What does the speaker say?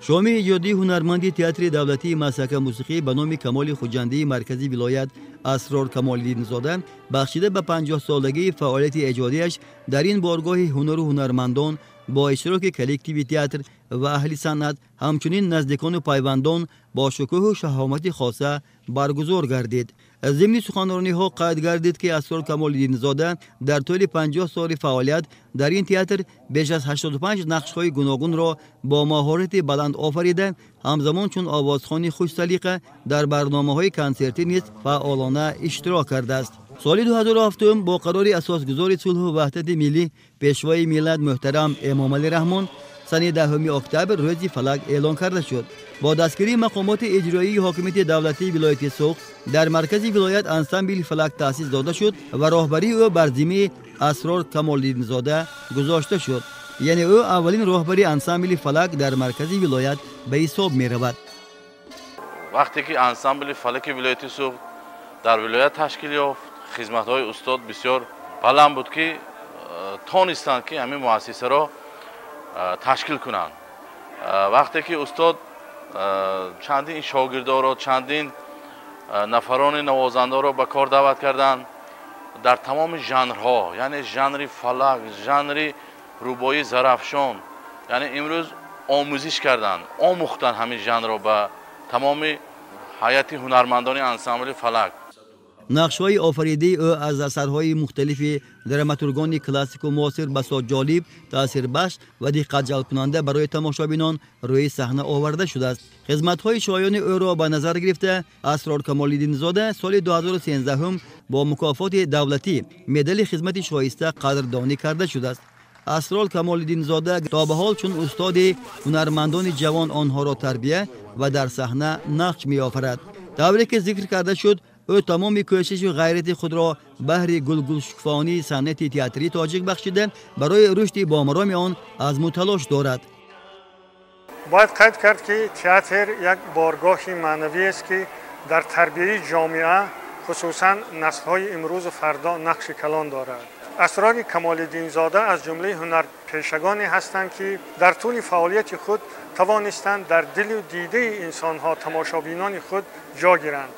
Шоми эҷодии ҳунарманди театри давлатии масҳака мусиқӣ ба номи Камоли Хуҷандии маркази вилоят Асрор Камолиддинзода бахшида ба 50-солагии фаъолияти эҷодиаш дар ин боргоҳи ҳунару ҳунармандон бо иштироки коллективи театр ва аҳли санъат, ҳамчунин наздикону пайвандон бо шукӯҳу шаҳомати хоса баргузор гардид. Зимни суханрониҳо қайд гардид, ки Асрор Камолиддинзода дар тӯли 50 соли фаъолият дар ин театр беш аз 85 нақшҳои гуногунро бо маҳорати баланд офарида, ҳамзамон чун овозхони хушсалиқа дар барномаҳои консертӣ низ фаъолона иштирок кардааст. Соли 2007 бо қарори асосгузори сулҳу ваҳдати миллӣ, Пешвои миллат муҳтарам Эмомалӣ Раҳмон санаи 10 октябр Рӯзи фалак эълон карда шуд. Бо дастгирии мақомоти иҷроии ҳокимияти давлатии вилояти Суғд дар маркази вилоят ансамбли фалак таъсис дода шуд ва роҳбарии ӯ бар зиммаи Асрор Камолиддинзода гузошта шуд. Яъне ӯ аввалин роҳбари ансамбли фалак дар маркази вилоят ба ҳисоб меравад. Вақте ки ансамбли фалаки вилояти Суғд дар вилоят ташкил ёфт, хизматҳои устод бисёр баланд буд, ки тонистанд, ки ҳамин муассисаро ташкил кунанд. Вақте ки устод чандин шогирдоро, чандин нафарони навозандаро ба кор даъват карданд дар тамоми жанрҳо, яъне жанри фалак, жанри рубоии Зарафшон, яъне имрӯз омӯзиш карданд, омӯхтанд ҳамин жанрро ба тамоми ҳайати ҳунармандони ансамбли фалак. Нақшҳои офаридаи ӯ аз асарҳои мухталифи драматургони классику муосир басо ҷолиб, таъсирбахш ва диққатҷалбкунанда барои тамошобинон рӯи саҳна оварда шудааст. Хизматҳои шоёни ӯро ба назар гирифта, Асрор Камолиддинзода соли 2013 бо мукофоти давлатӣ, медали хизмати шоиста қадрдонӣ карда шудааст. Асрор Камолиддинзода то ба ҳол чун устоди ҳунармандони ҷавон онҳоро тарбия ва дар саҳна нақш меофарад. Тавре ки зикр карда шуд, ӯ тамоми кӯшишу ғайрати худро баҳри гулгулшукуфонии санъати театрии тоҷик бахшида, барои рушди бомароми он азму талош дорад. Бояд қайд кард, ки театр як боргоҳи маънавиест, ки дар тарбияи ҷомеа, хусусан наслҳои имрӯзу фардо, нақши калон дорад. Асрори Камолиддинзода аз ҷумлаи ҳунарпешагоне ҳастанд, ки дар тӯли фаъолияти худ тавонистанд дар дилу дидаи инсонҳо, тамошобинони худ ҷо гиранд.